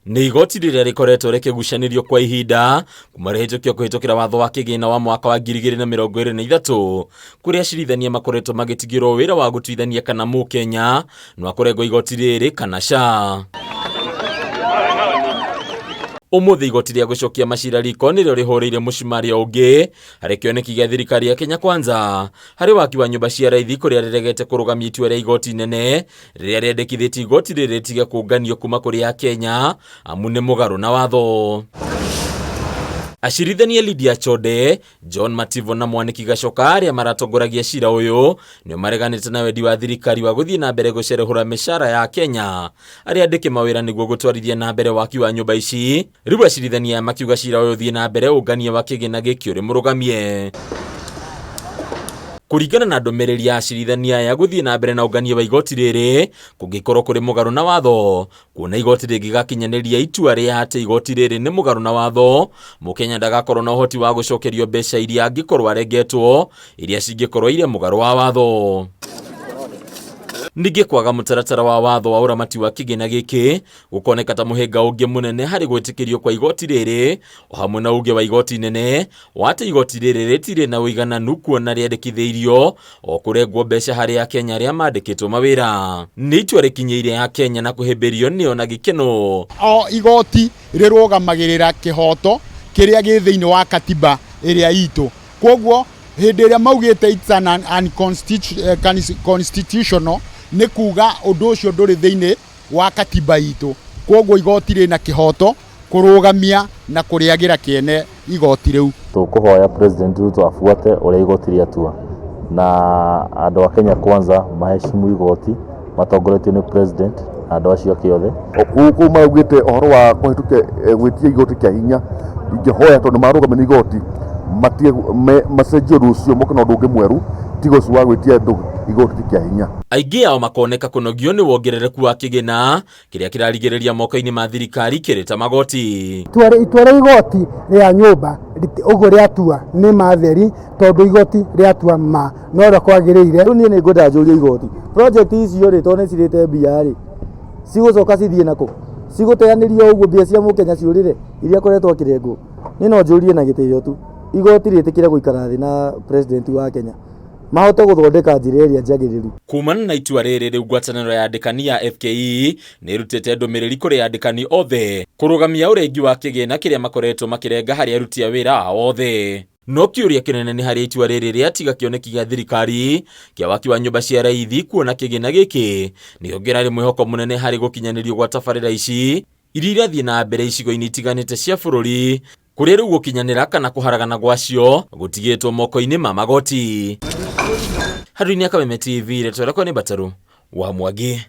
Nĩ igoti rĩrĩa rĩkoretwo rĩkĩgucanĩrio kwa ihinda kuma rĩhĩtũkio kũhĩtũkĩra watho wa kĩgĩna wa mwaka wa 2023, kũrĩa acirithania makoretwo magĩtigĩrwo wĩra wa gũtuithania kana Mũkenya no akũrengwo igoti rĩrĩ kana ca. Ũmũthĩ igoti rĩa gũcokia macira riko nĩrĩo rĩhũrĩire mũcumarĩ ũngĩ harĩ kĩoneki gĩa thirikari ya Kenya Kwanza harĩ waki wa nyũmba cia raithi, kũrĩa rĩregete kũrũgamia itua rĩa igoti inene rĩrĩa rĩendekithĩtie igoti rĩrĩ rĩtige kũnganio kuma kũrĩ Akenya amu nĩ mũgarũ na watho. Acirithania Lydia Chode, John Mativo na Mwaniki Gachoka arĩa maratongoragia cira ũyũ nĩo mareganĩte na wendi wa thirikari wa gũthiĩ na mbere gũcerehũra mĩcara ya Kenya arĩa andĩke mawĩra nĩguo gũtwarithia na mbere waki wa nyũmba ici. Rĩu acirithania aya makiuga cira ũyũ ũthiĩ na mbere ũngania wa kĩgĩna gĩkĩ ũrĩ mũrũgamie. Kũringana na ndũmĩrĩri ya acirithania aya, gũthiĩ na mbere na ũngania wa igoti rĩrĩ kũngĩkorwo kũrĩ mũgarũ na watho, kuona igoti rĩngĩgakinyanĩria itua rĩa atĩ igoti rĩrĩ nĩ mũgarũ na watho, Mũkenya ndagakorwo na ũhoti wa gũcokerio mbeca iria angĩkorwo arengetwo, iria cingĩkorwo irĩ mũgarũ wa watho. Ningĩ kwaga mũtaratara wa watho wa ũramati wa kĩgĩna gĩkĩ gũkoneka ta mũhĩnga ũngĩ mũnene harĩ gwĩtĩkĩrio kwa igoti rĩrĩ, o hamwe na uge wa igoti inene wa atĩ igoti rĩrĩ rĩtirĩ na ũigananu, kuona rĩandĩkithĩirio o kũrengwo mbeca harĩ Akenya arĩa mandĩkĩtwo mawĩra. Nĩ itua rĩkinyĩire Akenya na kũhĩmbĩrio nĩo na gĩkeno. O igoti rĩrũgamagĩrĩra kĩhoto kĩrĩa gĩ thĩinĩ wa katiba ĩrĩa itũ. Koguo hĩndĩ ĩrĩa maugĩte it's an unconstitutional, nĩ kuga ũndũ ũcio ndũrĩ thĩinĩ wa katiba itũ. Koguo igoti rĩna kĩhoto kũrũgamia na kũrĩagĩra kĩene igoti rĩu. Tũkũhoya President Ruto abuate ũrĩa igoti rĩatua, na andũ a Kenya Kwanza maheshimu igoti matongoretio nĩ President na andũ acio angĩ othe. Kũu maugĩte ũhoro wa kũhĩtũkia gwĩtia igoti kĩa hinya, ingĩhoya tondũ nĩ marũgamio nĩ igoti matige, macenjie ũndũ ũcio, moke na ũndũ ũngĩ mwerũ tiga ũcio wa gwĩtia andũ igoti kĩa hinya. Aingĩ ao makoneka kũnogio nĩ wongerereku wa kĩgĩna kĩrĩa kĩrarigĩrĩria moko-inĩ ma thirikari kĩrĩ ta magoti. Itua rĩa igoti rĩa nyũmba ũguo rĩatua nĩ matheri, tondũ igoti rĩatua ma no ũrĩa kwagĩrĩire. Rĩu niĩ nĩ ngwenda njũrie igoti, project icio rĩ, tondũ nĩ cirĩte mbia rĩ, cigũcoka cithiĩ nakũ? Cigũteanĩrio ũguo mbia cia mũkenya ciũrĩre iria akoretwo akĩrengwo? Niĩ no njũrie na gĩtĩo tu, igoti rĩtĩkĩre gũikara thĩ na President wa Kenya, mahote gũthondeka njĩra ĩrĩa njagĩrĩru. Kumana na itua rĩrĩ, rĩu ngwatanĩro ya andĩkani ya FKE nĩ ĩrutĩte ndũmĩrĩri kũrĩ andĩkani othe kũrũgamia ũrengi wa kĩgĩna kĩrĩa makoretwo makĩrenga harĩ aruti a wĩra ao othe. No kĩũria kĩnene nĩ harĩa itua rĩrĩ rĩatiga kĩoneki gĩa thirikari kĩa waki wa nyũmba cia raithi, kuona kĩgĩna gĩkĩ nĩkĩo kĩrarĩ mwĩhoko mũnene harĩ gũkinyanĩrio gwa tabarĩra ici iria irathiĩ na mbere icigo-inĩ itiganĩte cia bũrũri, kũrĩa rĩu gũkinyanĩra kana kũharagana gwacio gũtigĩtwo moko-inĩ ma magoti. Handũ-inĩ ya Kameme TV, rĩtwa rĩakwa nĩ Mbataru wa Mwangi.